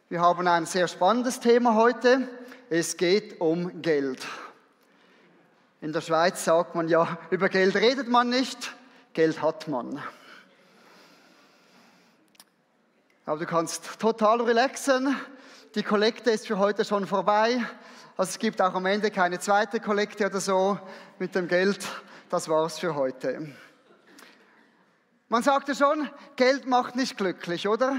Wir haben ein sehr spannendes Thema heute. Es geht um Geld. In der Schweiz sagt man ja, über Geld redet man nicht, Geld hat man. Aber du kannst total relaxen. Die Kollekte ist für heute schon vorbei. Also es gibt auch am Ende keine zweite Kollekte oder so mit dem Geld. Das war's für heute. Man sagte schon, Geld macht nicht glücklich, oder?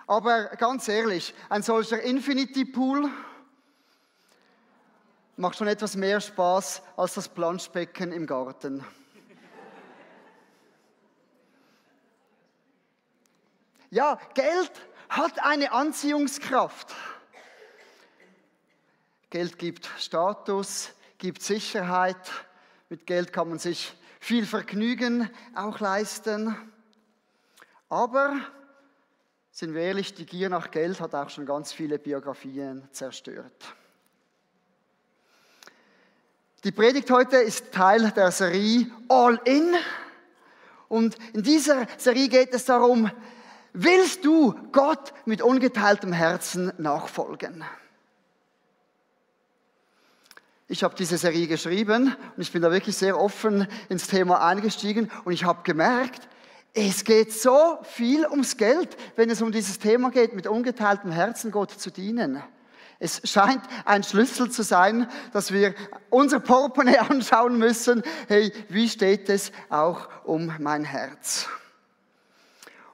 Aber ganz ehrlich, ein solcher Infinity Pool macht schon etwas mehr Spaß als das Planschbecken im Garten. Ja, Geld hat eine Anziehungskraft. Geld gibt Status, gibt Sicherheit. Mit Geld kann man sich viel Vergnügen auch leisten. Aber, sind wir ehrlich, die Gier nach Geld hat auch schon ganz viele Biografien zerstört. Die Predigt heute ist Teil der Serie All In. Und in dieser Serie geht es darum, willst du Gott mit ungeteiltem Herzen nachfolgen? Ich habe diese Serie geschrieben und ich bin da wirklich sehr offen ins Thema eingestiegen und ich habe gemerkt, es geht so viel ums Geld, wenn es um dieses Thema geht, mit ungeteiltem Herzen Gott zu dienen. Es scheint ein Schlüssel zu sein, dass wir unser Portemonnaie anschauen müssen. Hey, wie steht es auch um mein Herz?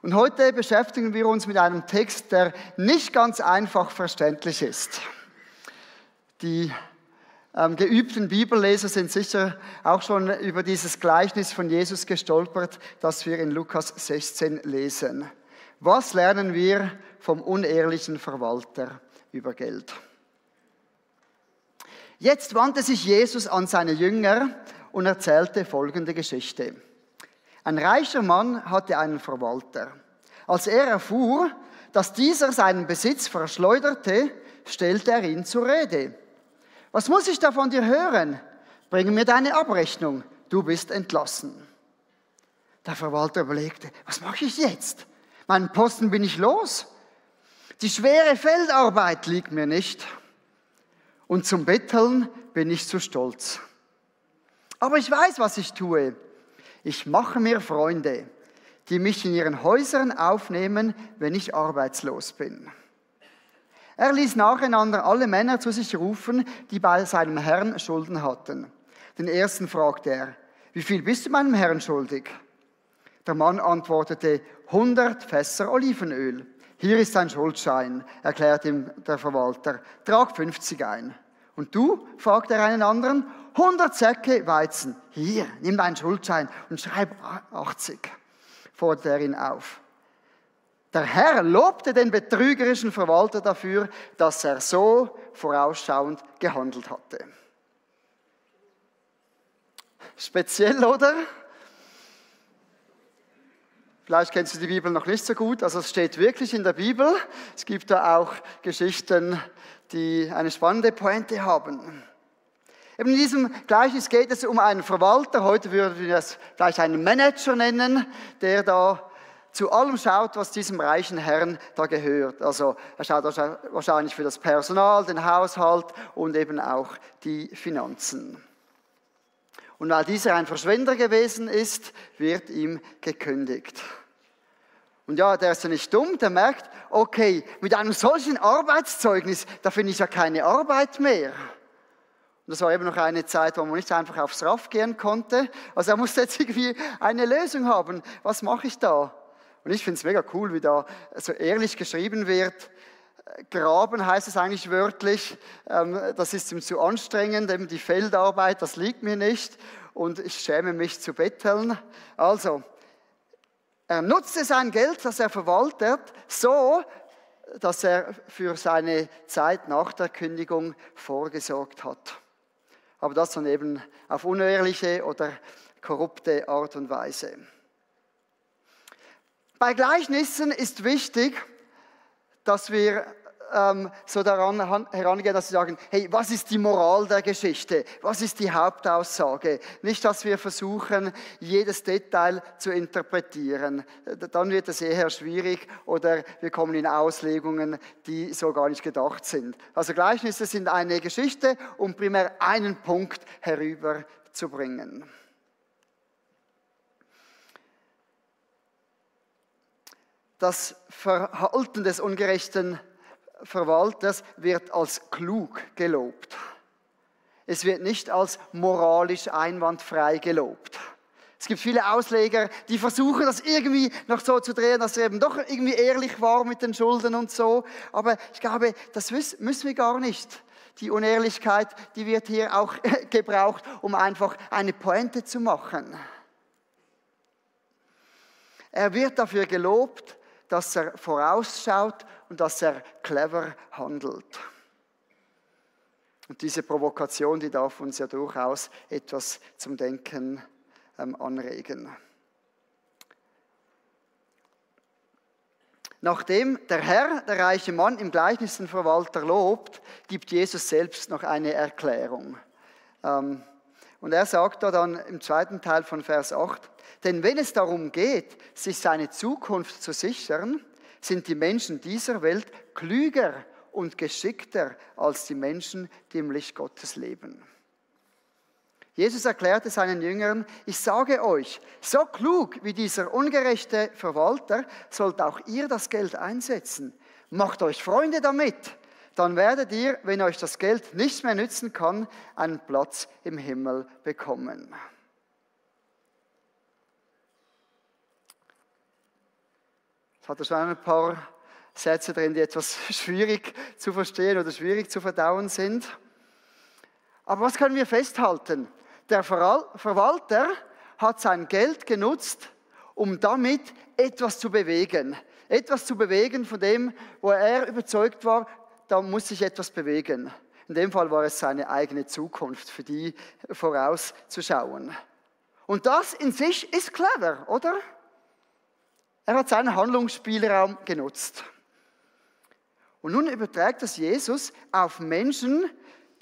Und heute beschäftigen wir uns mit einem Text, der nicht ganz einfach verständlich ist. Die geübten Bibelleser sind sicher auch schon über dieses Gleichnis von Jesus gestolpert, das wir in Lukas 16 lesen. Was lernen wir vom unehrlichen Verwalter über Geld? Jetzt wandte sich Jesus an seine Jünger und erzählte folgende Geschichte. Ein reicher Mann hatte einen Verwalter. Als er erfuhr, dass dieser seinen Besitz verschleuderte, stellte er ihn zur Rede. Was muss ich da von dir hören? Bringe mir deine Abrechnung, du bist entlassen. Der Verwalter überlegte, was mache ich jetzt? Meinen Posten bin ich los. Die schwere Feldarbeit liegt mir nicht. Und zum Betteln bin ich zu stolz. Aber ich weiß, was ich tue. Ich mache mir Freunde, die mich in ihren Häusern aufnehmen, wenn ich arbeitslos bin. Er ließ nacheinander alle Männer zu sich rufen, die bei seinem Herrn Schulden hatten. Den ersten fragte er, wie viel bist du meinem Herrn schuldig? Der Mann antwortete, 100 Fässer Olivenöl. Hier ist ein Schuldschein, erklärte ihm der Verwalter, trag 50 ein. Und du, fragte er einen anderen, 100 Säcke Weizen. Hier, nimm deinen Schuldschein und schreib 80, forderte er ihn auf. Der Herr lobte den betrügerischen Verwalter dafür, dass er so vorausschauend gehandelt hatte. Speziell, oder? Vielleicht kennst du die Bibel noch nicht so gut, also es steht wirklich in der Bibel. Es gibt da auch Geschichten, die eine spannende Pointe haben. Eben in diesem Gleichnis geht es um einen Verwalter, heute würden wir das vielleicht einen Manager nennen, der da zu allem schaut, was diesem reichen Herrn da gehört. Also er schaut wahrscheinlich für das Personal, den Haushalt und eben auch die Finanzen. Und weil dieser ein Verschwender gewesen ist, wird ihm gekündigt. Und ja, der ist ja nicht dumm, der merkt, okay, mit einem solchen Arbeitszeugnis, da finde ich ja keine Arbeit mehr. Und das war eben noch eine Zeit, wo man nicht einfach aufs RAF gehen konnte. Also er musste jetzt irgendwie eine Lösung haben. Was mache ich da? Und ich finde es mega cool, wie da so ehrlich geschrieben wird. Graben heißt es eigentlich wörtlich. Das ist ihm zu anstrengend, eben die Feldarbeit, das liegt mir nicht. Und ich schäme mich zu betteln. Also, er nutzte sein Geld, das er verwaltet, so, dass er für seine Zeit nach der Kündigung vorgesorgt hat. Aber das dann eben auf unehrliche oder korrupte Art und Weise. Bei Gleichnissen ist wichtig, dass wir so daran herangehen, dass sie sagen, hey, was ist die Moral der Geschichte? Was ist die Hauptaussage? Nicht, dass wir versuchen, jedes Detail zu interpretieren. Dann wird es eher schwierig oder wir kommen in Auslegungen, die so gar nicht gedacht sind. Also Gleichnisse sind eine Geschichte, um primär einen Punkt herüberzubringen. Das Verhalten des ungerechten Verwalters wird als klug gelobt. Es wird nicht als moralisch einwandfrei gelobt. Es gibt viele Ausleger, die versuchen, das irgendwie noch so zu drehen, dass er eben doch irgendwie ehrlich war mit den Schulden und so. Aber ich glaube, das müssen wir gar nicht. Die Unehrlichkeit, die wird hier auch gebraucht, um einfach eine Pointe zu machen. Er wird dafür gelobt, dass er vorausschaut und dass er clever handelt. Und diese Provokation, die darf uns ja durchaus etwas zum Denken anregen. Nachdem der Herr, der reiche Mann, im Gleichnis den Verwalter lobt, gibt Jesus selbst noch eine Erklärung. Und er sagt da dann im zweiten Teil von Vers 8, denn wenn es darum geht, sich seine Zukunft zu sichern, sind die Menschen dieser Welt klüger und geschickter als die Menschen, die im Licht Gottes leben. Jesus erklärte seinen Jüngern, ich sage euch, so klug wie dieser ungerechte Verwalter sollt auch ihr das Geld einsetzen. Macht euch Freunde damit, dann werdet ihr, wenn euch das Geld nichts mehr nützen kann, einen Platz im Himmel bekommen. Es hat schon ein paar Sätze drin, die etwas schwierig zu verstehen oder schwierig zu verdauen sind. Aber was können wir festhalten? Der Verwalter hat sein Geld genutzt, um damit etwas zu bewegen. Etwas zu bewegen von dem, wo er überzeugt war, da muss sich etwas bewegen. In dem Fall war es seine eigene Zukunft, für die vorauszuschauen. Und das in sich ist clever, oder? Er hat seinen Handlungsspielraum genutzt. Und nun überträgt das Jesus auf Menschen,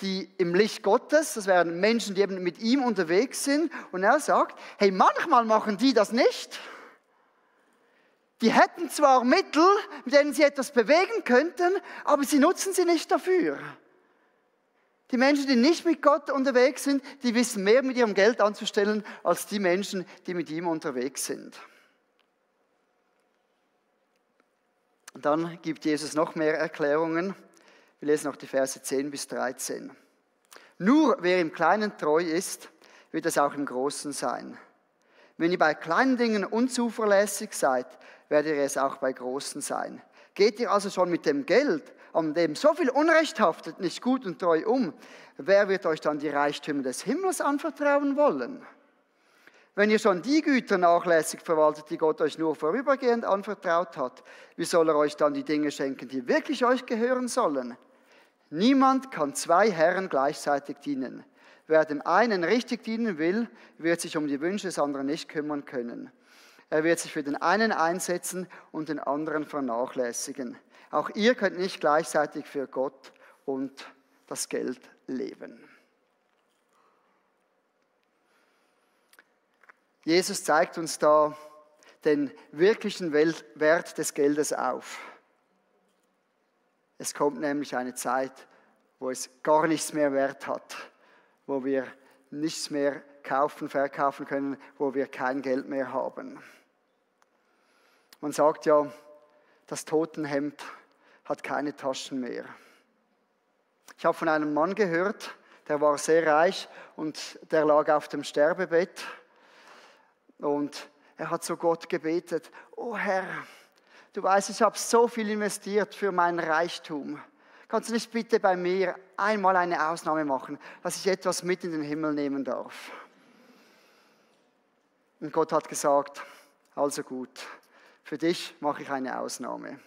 die im Licht Gottes, das wären Menschen, die eben mit ihm unterwegs sind. Und er sagt, hey, manchmal machen die das nicht. Die hätten zwar Mittel, mit denen sie etwas bewegen könnten, aber sie nutzen sie nicht dafür. Die Menschen, die nicht mit Gott unterwegs sind, die wissen mehr mit ihrem Geld anzustellen, als die Menschen, die mit ihm unterwegs sind. Und dann gibt Jesus noch mehr Erklärungen. Wir lesen noch die Verse 10 bis 13. Nur wer im Kleinen treu ist, wird es auch im Großen sein. Wenn ihr bei kleinen Dingen unzuverlässig seid, werdet ihr es auch bei großen sein. Geht ihr also schon mit dem Geld, an dem so viel Unrecht haftet, nicht gut und treu um, wer wird euch dann die Reichtümer des Himmels anvertrauen wollen? Wenn ihr schon die Güter nachlässig verwaltet, die Gott euch nur vorübergehend anvertraut hat, wie soll er euch dann die Dinge schenken, die wirklich euch gehören sollen? Niemand kann zwei Herren gleichzeitig dienen. Wer dem einen richtig dienen will, wird sich um die Wünsche des anderen nicht kümmern können. Er wird sich für den einen einsetzen und den anderen vernachlässigen. Auch ihr könnt nicht gleichzeitig für Gott und das Geld leben. Jesus zeigt uns da den wirklichen Wert des Geldes auf. Es kommt nämlich eine Zeit, wo es gar nichts mehr Wert hat, wo wir nichts mehr kaufen, verkaufen können, wo wir kein Geld mehr haben. Man sagt ja, das Totenhemd hat keine Taschen mehr. Ich habe von einem Mann gehört, der war sehr reich und der lag auf dem Sterbebett. Und er hat zu Gott gebetet, oh Herr, du weißt, ich habe so viel investiert für meinen Reichtum. Kannst du nicht bitte bei mir einmal eine Ausnahme machen, dass ich etwas mit in den Himmel nehmen darf? Und Gott hat gesagt, also gut, für dich mache ich eine Ausnahme.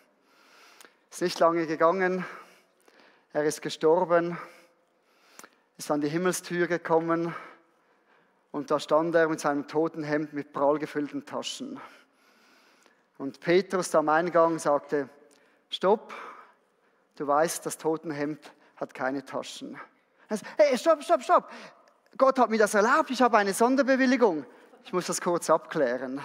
Es ist nicht lange gegangen, er ist gestorben, ist an die Himmelstür gekommen. Und da stand er mit seinem Totenhemd mit prall gefüllten Taschen. Und Petrus am Eingang sagte, stopp, Du weißt, das Totenhemd hat keine Taschen. Hey, stopp. Gott hat mir das erlaubt, ich habe eine Sonderbewilligung. Ich muss das kurz abklären.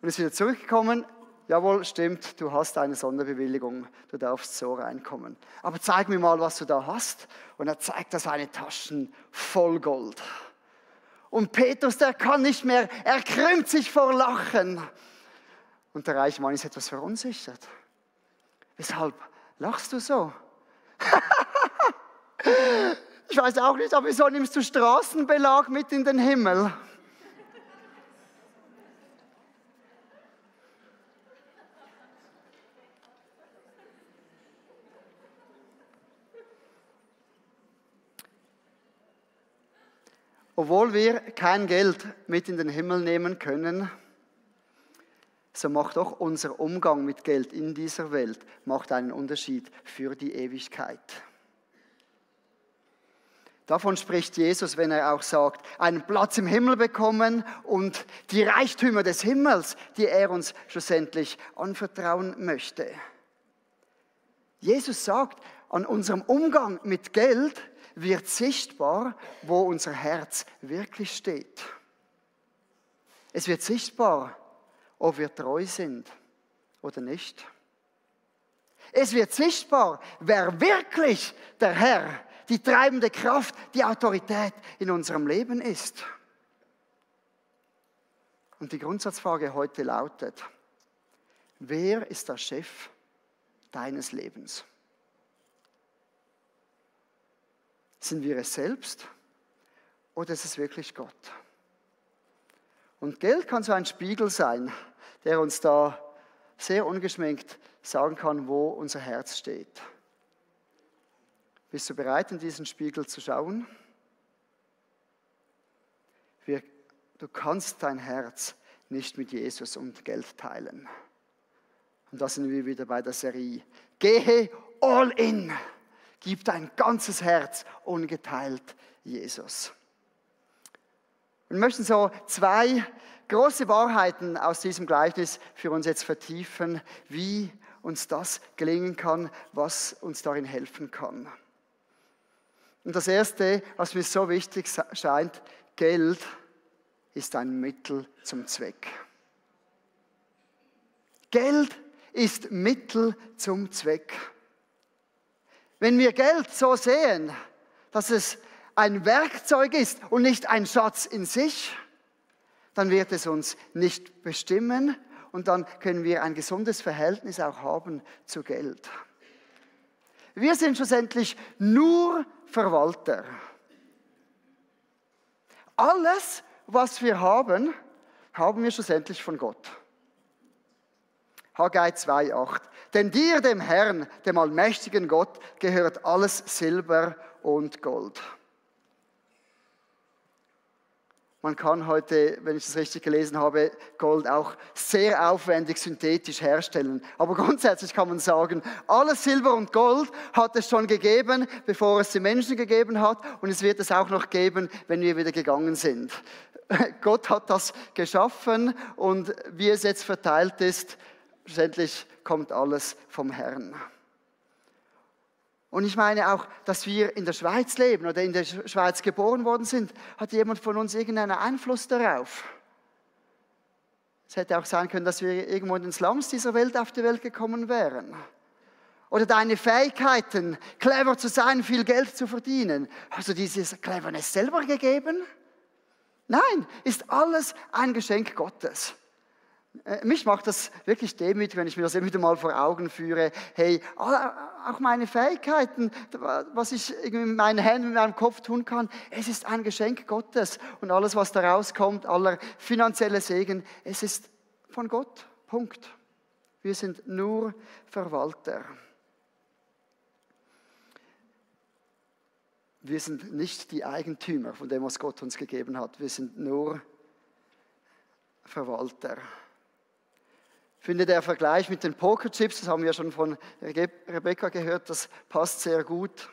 Und ist wieder zurückgekommen. Jawohl, stimmt, du hast eine Sonderbewilligung. Du darfst so reinkommen. Aber zeig mir mal, was du da hast. Und er zeigt da seine Taschen voll Gold. Und Petrus, der kann nicht mehr, er krümmt sich vor Lachen. Und der reiche Mann ist etwas verunsichert. Weshalb lachst du so? Ich weiß auch nicht, aber wieso nimmst du Straßenbelag mit in den Himmel? Obwohl wir kein Geld mit in den Himmel nehmen können, so macht doch unser Umgang mit Geld in dieser Welt macht einen Unterschied für die Ewigkeit. Davon spricht Jesus, wenn er auch sagt, einen Platz im Himmel bekommen und die Reichtümer des Himmels, die er uns schlussendlich anvertrauen möchte. Jesus sagt, an unserem Umgang mit Geld wird sichtbar, wo unser Herz wirklich steht. Es wird sichtbar, ob wir treu sind oder nicht. Es wird sichtbar, wer wirklich der Herr, die treibende Kraft, die Autorität in unserem Leben ist. Und die Grundsatzfrage heute lautet, wer ist der Chef deines Lebens? Sind wir es selbst oder ist es wirklich Gott? Und Geld kann so ein Spiegel sein, der uns da sehr ungeschminkt sagen kann, wo unser Herz steht. Bist du bereit, in diesen Spiegel zu schauen? Du kannst dein Herz nicht mit Jesus und Geld teilen. Und da sind wir wieder bei der Serie. Gehe all in. Gib dein ganzes Herz ungeteilt Jesus. Wir möchten so 2 große Wahrheiten aus diesem Gleichnis für uns jetzt vertiefen, wie uns das gelingen kann, was uns darin helfen kann. Und das Erste, was mir so wichtig scheint, Geld ist ein Mittel zum Zweck. Geld ist Mittel zum Zweck. Wenn wir Geld so sehen, dass es ein Werkzeug ist und nicht ein Schatz in sich, dann wird es uns nicht bestimmen und dann können wir ein gesundes Verhältnis auch haben zu Geld. Wir sind schlussendlich nur Verwalter. Alles, was wir haben, haben wir schlussendlich von Gott. Haggai 2,8. Denn dir, dem Herrn, dem allmächtigen Gott, gehört alles Silber und Gold. Man kann heute, wenn ich das richtig gelesen habe, Gold auch sehr aufwendig synthetisch herstellen. Aber grundsätzlich kann man sagen, alles Silber und Gold hat es schon gegeben, bevor es die Menschen gegeben hat. Und es wird es auch noch geben, wenn wir wieder gegangen sind. Gott hat das geschaffen und wie es jetzt verteilt ist, schlussendlich kommt alles vom Herrn. Und ich meine auch, dass wir in der Schweiz leben oder in der Schweiz geboren worden sind, hat jemand von uns irgendeinen Einfluss darauf? Es hätte auch sein können, dass wir irgendwo in den Slums dieser Welt auf die Welt gekommen wären. Oder deine Fähigkeiten, clever zu sein, viel Geld zu verdienen. Hast du diese Cleverness selber gegeben? Nein, ist alles ein Geschenk Gottes. Mich macht das wirklich demütig, wenn ich mir das immer wieder mal vor Augen führe. Hey, auch meine Fähigkeiten, was ich mit meinen Händen, mit meinem Kopf tun kann, es ist ein Geschenk Gottes. Und alles, was da rauskommt, aller finanzielle Segen, es ist von Gott. Punkt. Wir sind nur Verwalter. Wir sind nicht die Eigentümer von dem, was Gott uns gegeben hat. Wir sind nur Verwalter. Ich finde, der Vergleich mit den Pokerchips, das haben wir schon von Rebecca gehört, das passt sehr gut.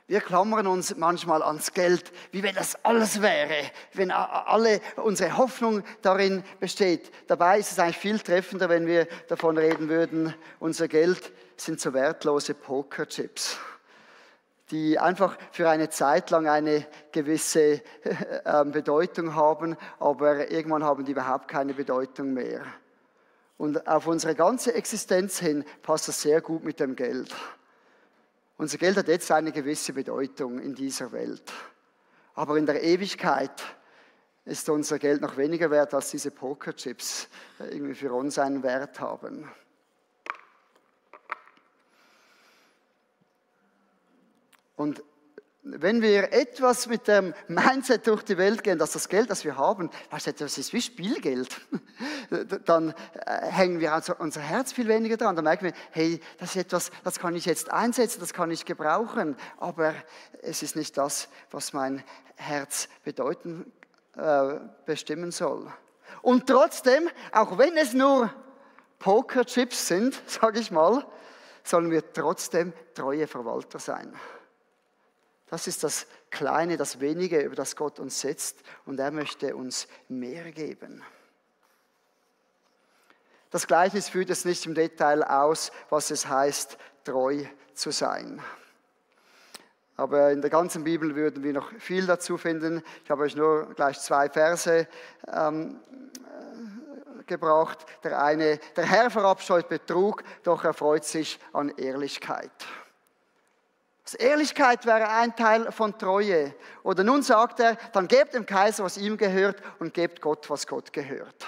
Wir klammern uns manchmal ans Geld, wie wenn das alles wäre, wenn alle unsere Hoffnung darin besteht. Dabei ist es eigentlich viel treffender, wenn wir davon reden würden, unser Geld sind so wertlose Pokerchips, die einfach für eine Zeit lang eine gewisse Bedeutung haben, aber irgendwann haben die überhaupt keine Bedeutung mehr. Und auf unsere ganze Existenz hin passt das sehr gut mit dem Geld. Unser Geld hat jetzt eine gewisse Bedeutung in dieser Welt. Aber in der Ewigkeit ist unser Geld noch weniger wert, als diese Pokerchips irgendwie für uns einen Wert haben. Und wenn wir etwas mit dem Mindset durch die Welt gehen, dass das Geld, das wir haben, das ist wie Spielgeld, dann hängen wir also unser Herz viel weniger dran. Dann merken wir, hey, das ist etwas, das kann ich jetzt einsetzen, das kann ich gebrauchen, aber es ist nicht das, was mein Herz bestimmen soll. Und trotzdem, auch wenn es nur Pokerchips sind, sage ich mal, sollen wir trotzdem treue Verwalter sein. Das ist das Kleine, das Wenige, über das Gott uns setzt, und er möchte uns mehr geben. Das Gleichnis führt jetzt nicht im Detail aus, was es heißt, treu zu sein. Aber in der ganzen Bibel würden wir noch viel dazu finden. Ich habe euch nur gleich 2 Verse gebracht. Der eine, der Herr verabscheut Betrug, doch er freut sich an Ehrlichkeit. Ehrlichkeit wäre ein Teil von Treue. Oder nun sagt er, dann gebt dem Kaiser, was ihm gehört, und gebt Gott, was Gott gehört.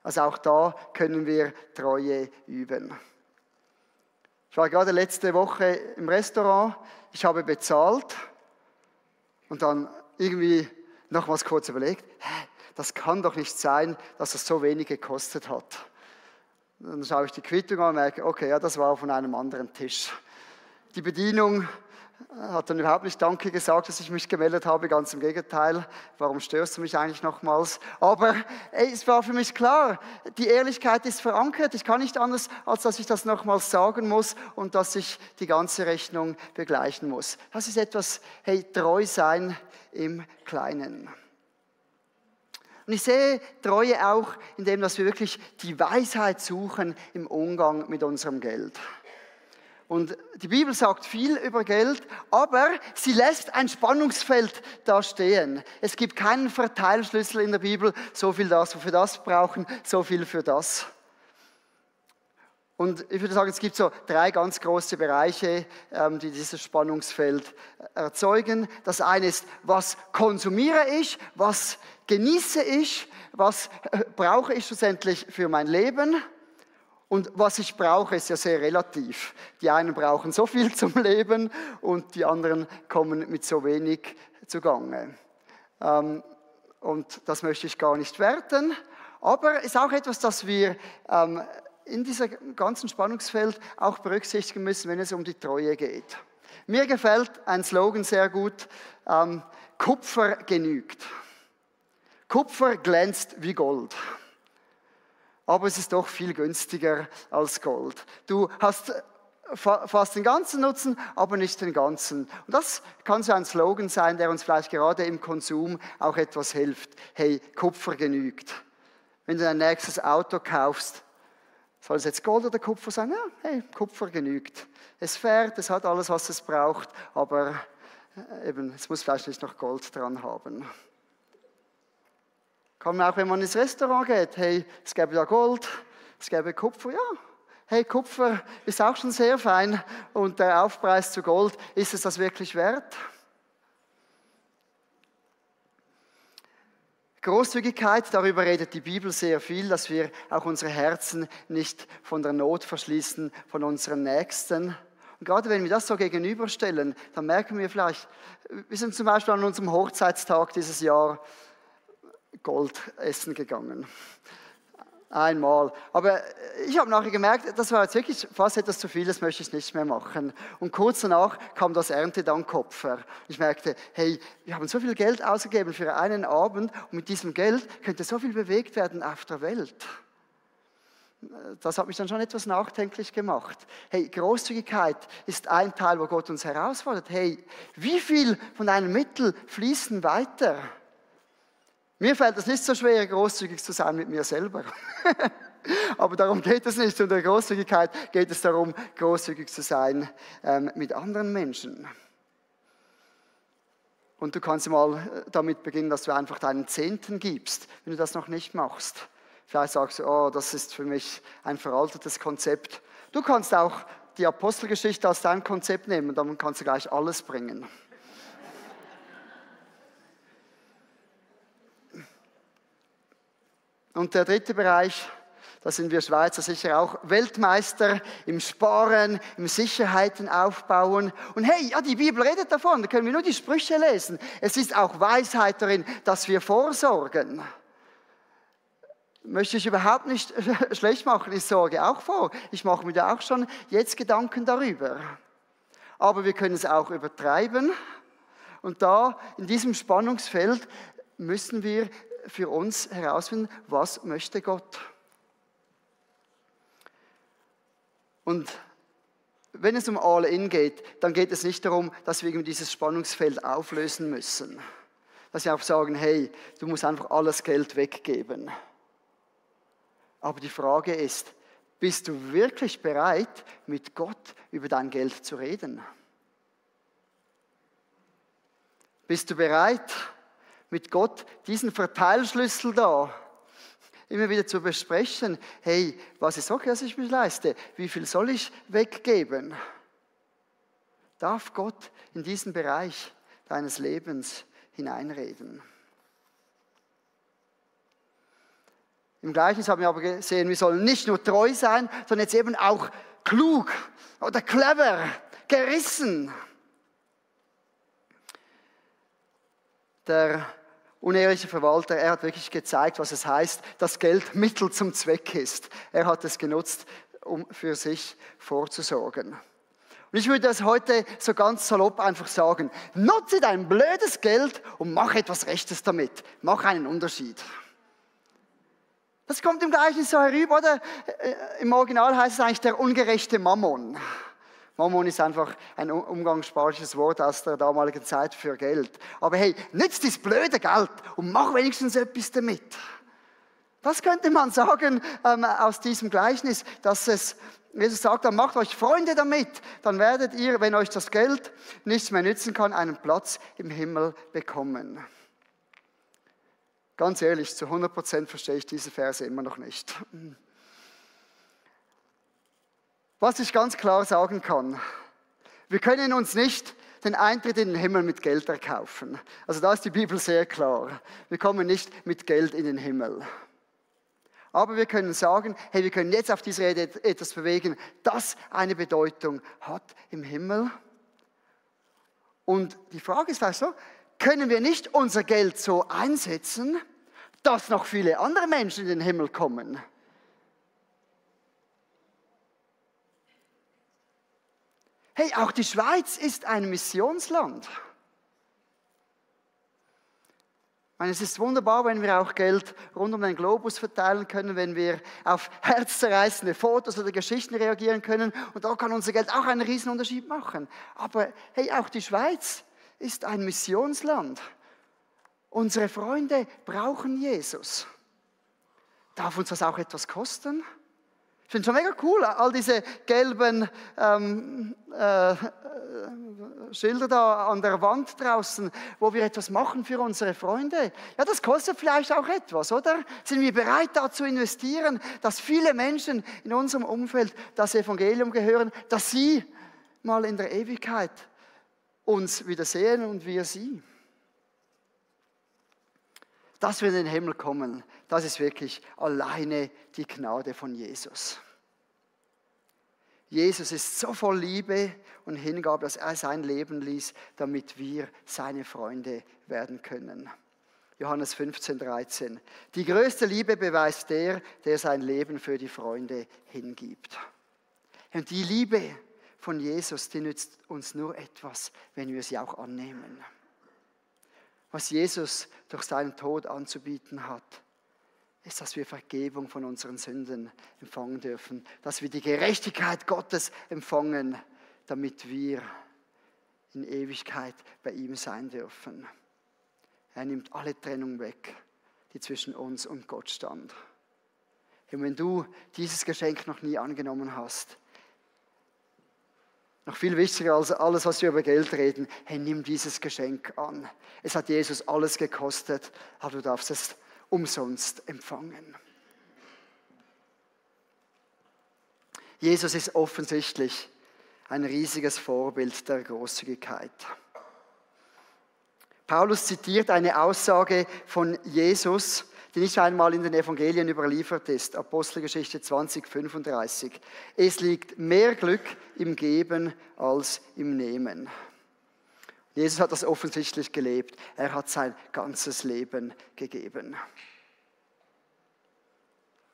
Also auch da können wir Treue üben. Ich war gerade letzte Woche im Restaurant, ich habe bezahlt und dann irgendwie nochmals kurz überlegt, das kann doch nicht sein, dass es so wenig gekostet hat. Dann schaue ich die Quittung an und merke, okay, ja, das war von einem anderen Tisch. Die Bedienung hat dann überhaupt nicht Danke gesagt, dass ich mich gemeldet habe, ganz im Gegenteil. Warum störst du mich eigentlich nochmals? Aber es war für mich klar, die Ehrlichkeit ist verankert. Ich kann nicht anders, als dass ich das nochmals sagen muss und dass ich die ganze Rechnung begleichen muss. Das ist etwas, treu sein im Kleinen. Und ich sehe Treue auch, indem dass wir wirklich die Weisheit suchen im Umgang mit unserem Geld. Und die Bibel sagt viel über Geld, aber sie lässt ein Spannungsfeld da stehen. Es gibt keinen Verteilschlüssel in der Bibel, so viel das, wir für das brauchen, so viel für das. Und ich würde sagen, es gibt so 3 ganz große Bereiche, die dieses Spannungsfeld erzeugen. Das eine ist, was konsumiere ich, was genieße ich, was brauche ich schlussendlich für mein Leben? Und was ich brauche, ist ja sehr relativ. Die einen brauchen so viel zum Leben und die anderen kommen mit so wenig zugange. Und das möchte ich gar nicht werten. Aber es ist auch etwas, das wir in diesem ganzen Spannungsfeld auch berücksichtigen müssen, wenn es um die Treue geht. Mir gefällt ein Slogan sehr gut, Kupfer genügt. Kupfer glänzt wie Gold. Aber es ist doch viel günstiger als Gold. Du hast fast den ganzen Nutzen, aber nicht den ganzen. Und das kann so ein Slogan sein, der uns vielleicht gerade im Konsum auch etwas hilft. Hey, Kupfer genügt. Wenn du dein nächstes Auto kaufst, soll es jetzt Gold oder Kupfer sein? Ja, hey, Kupfer genügt. Es fährt, es hat alles, was es braucht, aber eben, es muss vielleicht nicht noch Gold dran haben. Kann man auch, wenn man ins Restaurant geht, hey, es gäbe da Gold, es gäbe Kupfer, ja. Hey, Kupfer ist auch schon sehr fein und der Aufpreis zu Gold, ist es das wirklich wert? Großzügigkeit, darüber redet die Bibel sehr viel, dass wir auch unsere Herzen nicht von der Not verschließen, von unseren Nächsten. Und gerade wenn wir das so gegenüberstellen, dann merken wir vielleicht, wir sind zum Beispiel an unserem Hochzeitstag dieses Jahr Gold essen gegangen. Einmal. Aber ich habe nachher gemerkt, das war jetzt wirklich fast etwas zu viel, das möchte ich nicht mehr machen. Und kurz danach kam das Erntedankopfer. Ich merkte, hey, wir haben so viel Geld ausgegeben für einen Abend und mit diesem Geld könnte so viel bewegt werden auf der Welt. Das hat mich dann schon etwas nachdenklich gemacht. Hey, Großzügigkeit ist ein Teil, wo Gott uns herausfordert. Hey, wie viel von deinen Mitteln fließen weiter? Mir fällt es nicht so schwer, großzügig zu sein mit mir selber. Aber darum geht es nicht. In der Großzügigkeit geht es darum, großzügig zu sein mit anderen Menschen. Und du kannst mal damit beginnen, dass du einfach deinen Zehnten gibst, wenn du das noch nicht machst. Vielleicht sagst du, oh, das ist für mich ein veraltetes Konzept. Du kannst auch die Apostelgeschichte als dein Konzept nehmen, dann kannst du gleich alles bringen. Und der dritte Bereich, da sind wir Schweizer sicher auch Weltmeister im Sparen, im Sicherheiten aufbauen. Und hey, ja, die Bibel redet davon, da können wir nur die Sprüche lesen. Es ist auch Weisheit darin, dass wir vorsorgen. Möchte ich überhaupt nicht schlecht machen, ich sorge auch vor. Ich mache mir da auch schon jetzt Gedanken darüber. Aber wir können es auch übertreiben. Und da, in diesem Spannungsfeld, müssen wir für uns herausfinden, was möchte Gott. Und wenn es um All-In geht, dann geht es nicht darum, dass wir dieses Spannungsfeld auflösen müssen. Dass wir auch sagen, hey, du musst einfach alles Geld weggeben. Aber die Frage ist, bist du wirklich bereit, mit Gott über dein Geld zu reden? Bist du bereit, mit Gott diesen Verteilschlüssel da immer wieder zu besprechen? Hey, was ist okay, was ich mir leiste? Wie viel soll ich weggeben? Darf Gott in diesen Bereich deines Lebens hineinreden? Im Gleichnis haben wir aber gesehen, wir sollen nicht nur treu sein, sondern jetzt eben auch klug oder clever, gerissen. Der unehrliche Verwalter, er hat wirklich gezeigt, was es heißt, dass Geld Mittel zum Zweck ist. Er hat es genutzt, um für sich vorzusorgen. Und ich würde das heute so ganz salopp einfach sagen, nutze dein blödes Geld und mach etwas Rechtes damit. Mach einen Unterschied. Das kommt im Gleichnis so herüber, oder? Im Original heißt es eigentlich der ungerechte Mammon. Mammon ist einfach ein umgangssprachliches Wort aus der damaligen Zeit für Geld. Aber hey, nützt das blöde Geld und mach wenigstens etwas damit. Das könnte man sagen aus diesem Gleichnis, dass Jesus sagt, dann macht euch Freunde damit, dann werdet ihr, wenn euch das Geld nichts mehr nützen kann, einen Platz im Himmel bekommen. Ganz ehrlich, zu 100% verstehe ich diese Verse immer noch nicht. Was ich ganz klar sagen kann, wir können uns nicht den Eintritt in den Himmel mit Geld erkaufen. Also da ist die Bibel sehr klar. Wir kommen nicht mit Geld in den Himmel. Aber wir können sagen, hey, wir können jetzt auf dieser Erde etwas bewegen, das eine Bedeutung hat im Himmel. Und die Frage ist vielleicht so, können wir nicht unser Geld so einsetzen, dass noch viele andere Menschen in den Himmel kommen? Hey, auch die Schweiz ist ein Missionsland. Ich meine, es ist wunderbar, wenn wir auch Geld rund um den Globus verteilen können, wenn wir auf herzzerreißende Fotos oder Geschichten reagieren können. Und da kann unser Geld auch einen riesen Unterschied machen. Aber hey, auch die Schweiz ist ein Missionsland. Unsere Freunde brauchen Jesus. Darf uns das auch etwas kosten? Ich finde es schon mega cool, all diese gelben Schilder da an der Wand draußen, wo wir etwas machen für unsere Freunde. Ja, das kostet vielleicht auch etwas, oder? Sind wir bereit, da zu investieren, dass viele Menschen in unserem Umfeld das Evangelium gehören, dass sie mal in der Ewigkeit uns wieder sehen und wir sie? Dass wir in den Himmel kommen, das ist wirklich alleine die Gnade von Jesus. Jesus ist so voll Liebe und Hingabe, dass er sein Leben ließ, damit wir seine Freunde werden können. Johannes 15,13. Die größte Liebe beweist der sein Leben für die Freunde hingibt. Und die Liebe von Jesus, die nützt uns nur etwas, wenn wir sie auch annehmen. Was Jesus durch seinen Tod anzubieten hat, ist, dass wir Vergebung von unseren Sünden empfangen dürfen, dass wir die Gerechtigkeit Gottes empfangen, damit wir in Ewigkeit bei ihm sein dürfen. Er nimmt alle Trennung weg, die zwischen uns und Gott stand. Und wenn du dieses Geschenk noch nie angenommen hast, noch viel wichtiger als alles, was wir über Geld reden, hey, nimm dieses Geschenk an. Es hat Jesus alles gekostet, aber du darfst es umsonst empfangen. Jesus ist offensichtlich ein riesiges Vorbild der Großzügigkeit. Paulus zitiert eine Aussage von Jesus, die nicht einmal in den Evangelien überliefert ist. Apostelgeschichte 20,35. Es liegt mehr Glück im Geben als im Nehmen. Jesus hat das offensichtlich gelebt. Er hat sein ganzes Leben gegeben.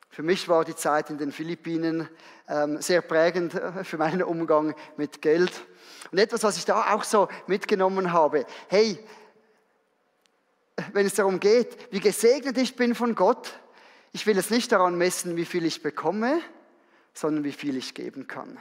Für mich war die Zeit in den Philippinen sehr prägend für meinen Umgang mit Geld. Und etwas, was ich da auch so mitgenommen habe, hey, wenn es darum geht, wie gesegnet ich bin von Gott, ich will es nicht daran messen, wie viel ich bekomme, sondern wie viel ich geben kann.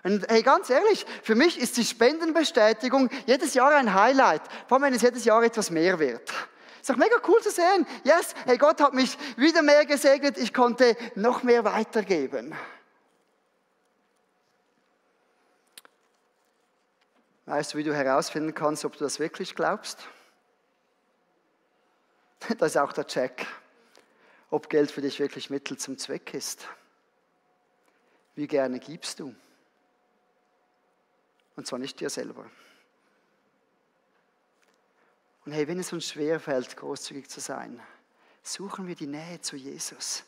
Und hey, ganz ehrlich, für mich ist die Spendenbestätigung jedes Jahr ein Highlight, vor allem wenn es jedes Jahr etwas mehr wird. Ist doch mega cool zu sehen. Yes, hey, Gott hat mich wieder mehr gesegnet, ich konnte noch mehr weitergeben. Weißt du, wie du herausfinden kannst, ob du das wirklich glaubst? Das ist auch der Check, ob Geld für dich wirklich Mittel zum Zweck ist. Wie gerne gibst du? Und zwar nicht dir selber. Und hey, wenn es uns schwerfällt, großzügig zu sein, suchen wir die Nähe zu Jesus.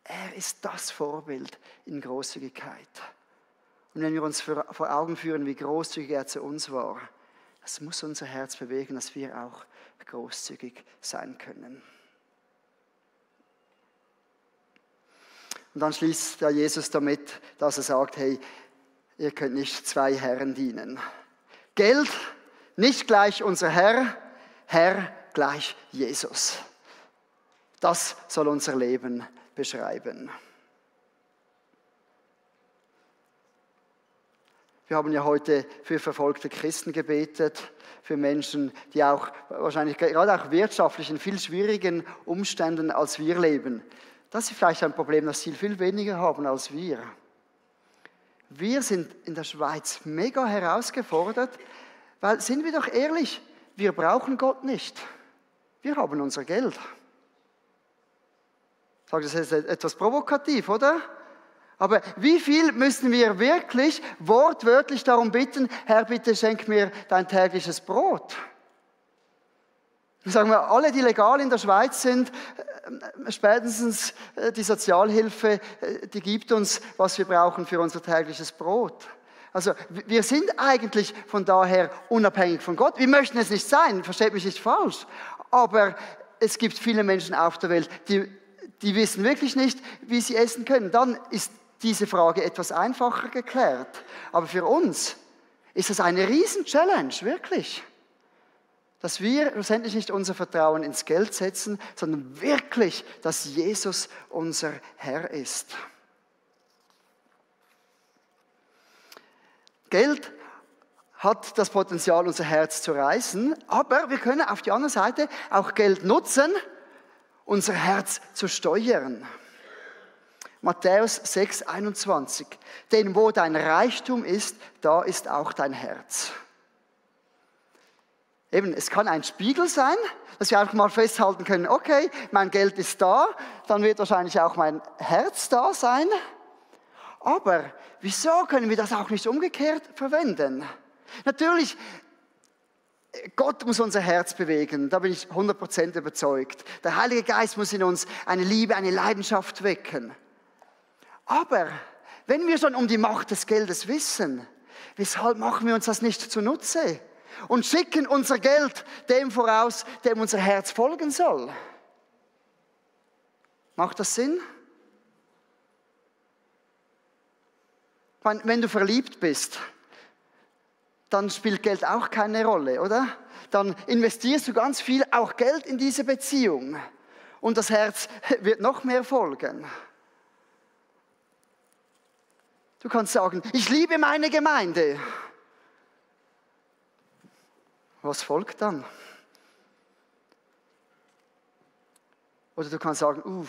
Er ist das Vorbild in Großzügigkeit. Und wenn wir uns vor Augen führen, wie großzügig er zu uns war, das muss unser Herz bewegen, dass wir auch großzügig sein können. Und dann schließt Jesus damit, dass er sagt, hey, ihr könnt nicht zwei Herren dienen. Geld nicht gleich unser Herr, Herr gleich Jesus. Das soll unser Leben beschreiben. Wir haben ja heute für verfolgte Christen gebetet, für Menschen, die auch wahrscheinlich gerade auch wirtschaftlich in viel schwierigen Umständen als wir leben. Das ist vielleicht ein Problem, das sie viel weniger haben als wir. Wir sind in der Schweiz mega herausgefordert, weil, sind wir doch ehrlich, wir brauchen Gott nicht. Wir haben unser Geld. Ich sage das jetzt etwas provokativ, oder? Aber wie viel müssen wir wirklich wortwörtlich darum bitten, Herr, bitte schenk mir dein tägliches Brot? Sagen wir, alle, die legal in der Schweiz sind, spätestens die Sozialhilfe, die gibt uns, was wir brauchen für unser tägliches Brot. Also wir sind eigentlich von daher unabhängig von Gott. Wir möchten es nicht sein, versteht mich nicht falsch. Aber es gibt viele Menschen auf der Welt, die wissen wirklich nicht, wie sie essen können. Dann ist diese Frage etwas einfacher geklärt. Aber für uns ist das eine Riesen-Challenge, wirklich. Dass wir schlussendlich nicht unser Vertrauen ins Geld setzen, sondern wirklich, dass Jesus unser Herr ist. Geld hat das Potenzial, unser Herz zu reißen, aber wir können auf die andere Seite auch Geld nutzen, unser Herz zu steuern. Matthäus 6,21. Denn wo dein Reichtum ist, da ist auch dein Herz. Eben, es kann ein Spiegel sein, dass wir einfach mal festhalten können, okay, mein Geld ist da, dann wird wahrscheinlich auch mein Herz da sein. Aber wieso können wir das auch nicht umgekehrt verwenden? Natürlich, Gott muss unser Herz bewegen, da bin ich 100% überzeugt. Der Heilige Geist muss in uns eine Liebe, eine Leidenschaft wecken. Aber wenn wir schon um die Macht des Geldes wissen, weshalb machen wir uns das nicht zunutze und schicken unser Geld dem voraus, dem unser Herz folgen soll? Macht das Sinn? Wenn du verliebt bist, dann spielt Geld auch keine Rolle, oder? Dann investierst du ganz viel, auch Geld in diese Beziehung. Und das Herz wird noch mehr folgen. Du kannst sagen, ich liebe meine Gemeinde. Was folgt dann? Oder du kannst sagen,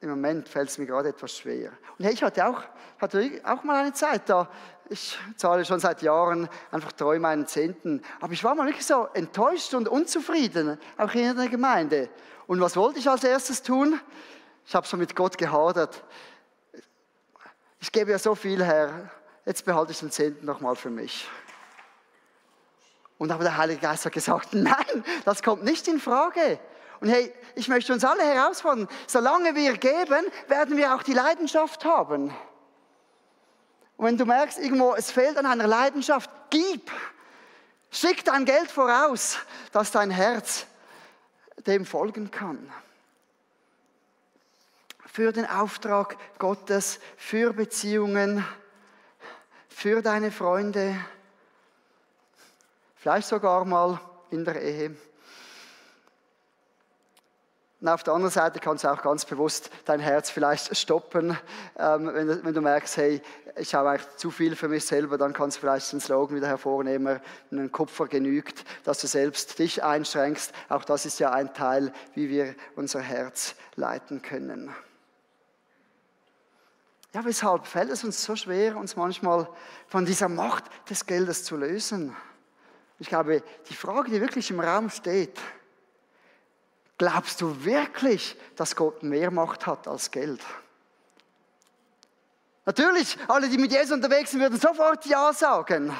im Moment fällt es mir gerade etwas schwer. Und hey, ich hatte auch mal eine Zeit, da ich zahle schon seit Jahren einfach treu meinen Zehnten. Aber ich war mal wirklich so enttäuscht und unzufrieden, auch in der Gemeinde. Und was wollte ich als erstes tun? Ich habe so mit Gott gehadert. Ich gebe ja so viel her, jetzt behalte ich den Zehnten noch mal für mich. Und aber der Heilige Geist hat gesagt, nein, das kommt nicht in Frage. Und hey, ich möchte uns alle herausfordern, solange wir geben, werden wir auch die Leidenschaft haben. Und wenn du merkst, irgendwo, es fehlt an einer Leidenschaft, gib. Schick dein Geld voraus, dass dein Herz dem folgen kann. Für den Auftrag Gottes, für Beziehungen, für deine Freunde, vielleicht sogar mal in der Ehe. Und auf der anderen Seite kannst du auch ganz bewusst dein Herz vielleicht stoppen, wenn du merkst, hey, ich habe eigentlich zu viel für mich selber, dann kannst du vielleicht den Slogan wieder hervornehmen, ein Kupfer genügt, dass du selbst dich einschränkst. Auch das ist ja ein Teil, wie wir unser Herz leiten können. Ja, weshalb fällt es uns so schwer, uns manchmal von dieser Macht des Geldes zu lösen? Ich glaube, die Frage, die wirklich im Raum steht, glaubst du wirklich, dass Gott mehr Macht hat als Geld? Natürlich, alle, die mit Jesus unterwegs sind, würden sofort Ja sagen.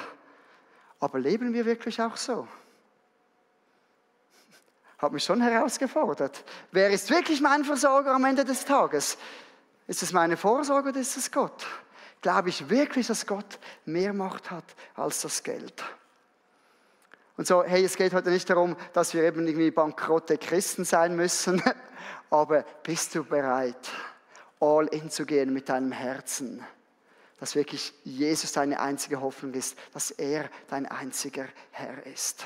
Aber leben wir wirklich auch so? Hat mich schon herausgefordert. Wer ist wirklich mein Versorger am Ende des Tages? Ist es meine Vorsorge oder ist es Gott? Glaube ich wirklich, dass Gott mehr Macht hat als das Geld? Und so, hey, es geht heute nicht darum, dass wir eben irgendwie bankrotte Christen sein müssen, aber bist du bereit, all in zu gehen mit deinem Herzen, dass wirklich Jesus deine einzige Hoffnung ist, dass er dein einziger Herr ist?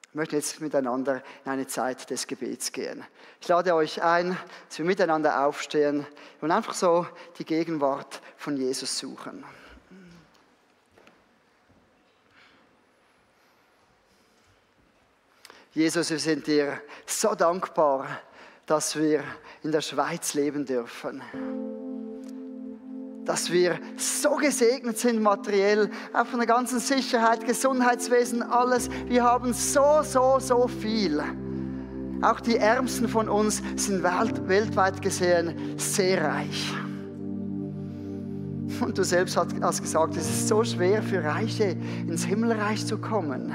Ich möchte jetzt miteinander in eine Zeit des Gebets gehen. Ich lade euch ein, dass wir miteinander aufstehen und einfach so die Gegenwart von Jesus suchen. Jesus, wir sind dir so dankbar, dass wir in der Schweiz leben dürfen. Dass wir so gesegnet sind materiell, auch von der ganzen Sicherheit, Gesundheitswesen, alles. Wir haben so viel. Auch die Ärmsten von uns sind weltweit gesehen sehr reich. Und du selbst hast gesagt, es ist so schwer für Reiche ins Himmelreich zu kommen.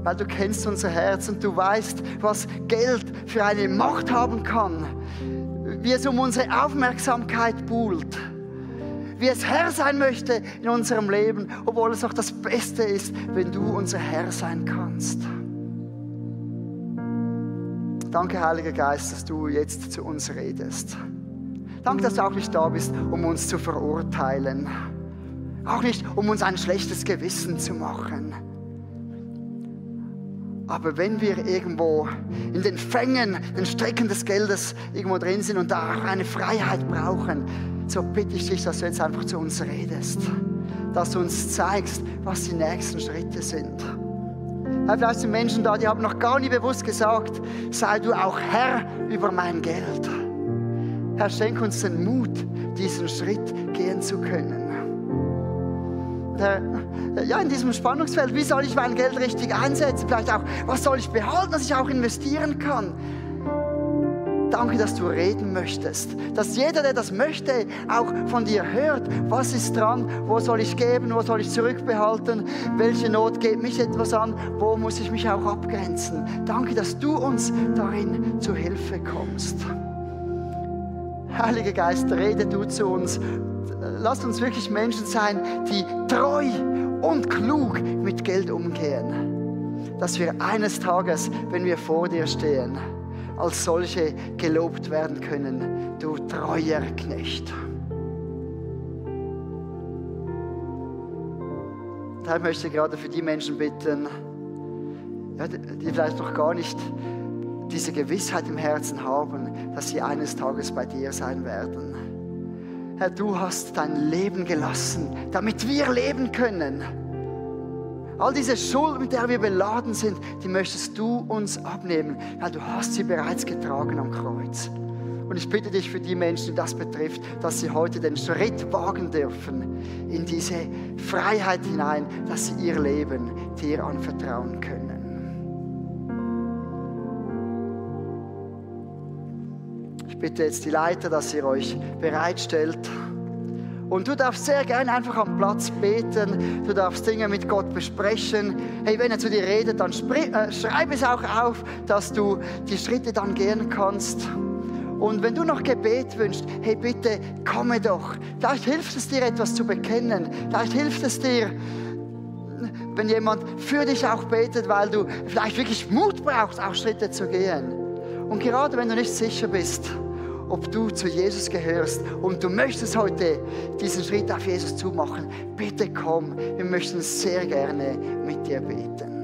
Weil du kennst unser Herz und du weißt, was Geld für eine Macht haben kann. Wie es um unsere Aufmerksamkeit buhlt. Wie es Herr sein möchte in unserem Leben, obwohl es auch das Beste ist, wenn du unser Herr sein kannst. Danke, Heiliger Geist, dass du jetzt zu uns redest. Danke, dass du auch nicht da bist, um uns zu verurteilen. Auch nicht, um uns ein schlechtes Gewissen zu machen. Aber wenn wir irgendwo in den Fängen, den Strecken des Geldes irgendwo drin sind und da auch eine Freiheit brauchen, so bitte ich dich, dass du jetzt einfach zu uns redest. Dass du uns zeigst, was die nächsten Schritte sind. Vielleicht sind Menschen da, die haben noch gar nie bewusst gesagt, sei du auch Herr über mein Geld. Herr, schenk uns den Mut, diesen Schritt gehen zu können. Ja, in diesem Spannungsfeld, wie soll ich mein Geld richtig einsetzen? Vielleicht auch, was soll ich behalten, dass ich auch investieren kann? Danke, dass du reden möchtest. Dass jeder, der das möchte, auch von dir hört. Was ist dran? Wo soll ich geben? Wo soll ich zurückbehalten? Welche Not geht mich etwas an? Wo muss ich mich auch abgrenzen? Danke, dass du uns darin zu Hilfe kommst. Heiliger Geist, rede du zu uns. Lass uns wirklich Menschen sein, die treu und klug mit Geld umgehen. Dass wir eines Tages, wenn wir vor dir stehen, als solche gelobt werden können, du treuer Knecht. Daher möchte ich gerade für die Menschen bitten, die vielleicht noch gar nicht diese Gewissheit im Herzen haben, dass sie eines Tages bei dir sein werden. Herr, du hast dein Leben gelassen, damit wir leben können. All diese Schuld, mit der wir beladen sind, die möchtest du uns abnehmen, weil du hast sie bereits getragen am Kreuz. Und ich bitte dich für die Menschen, die das betrifft, dass sie heute den Schritt wagen dürfen in diese Freiheit hinein, dass sie ihr Leben dir anvertrauen können. Ich bitte jetzt die Leiter, dass ihr euch bereitstellt. Und du darfst sehr gerne einfach am Platz beten. Du darfst Dinge mit Gott besprechen. Hey, wenn er zu dir redet, dann schreib es auch auf, dass du die Schritte dann gehen kannst. Und wenn du noch Gebet wünschst, hey, bitte komme doch. Vielleicht hilft es dir, etwas zu bekennen. Vielleicht hilft es dir, wenn jemand für dich auch betet, weil du vielleicht wirklich Mut brauchst, auch Schritte zu gehen. Und gerade wenn du nicht sicher bist, ob du zu Jesus gehörst und du möchtest heute diesen Schritt auf Jesus zumachen, bitte komm, wir möchten sehr gerne mit dir beten.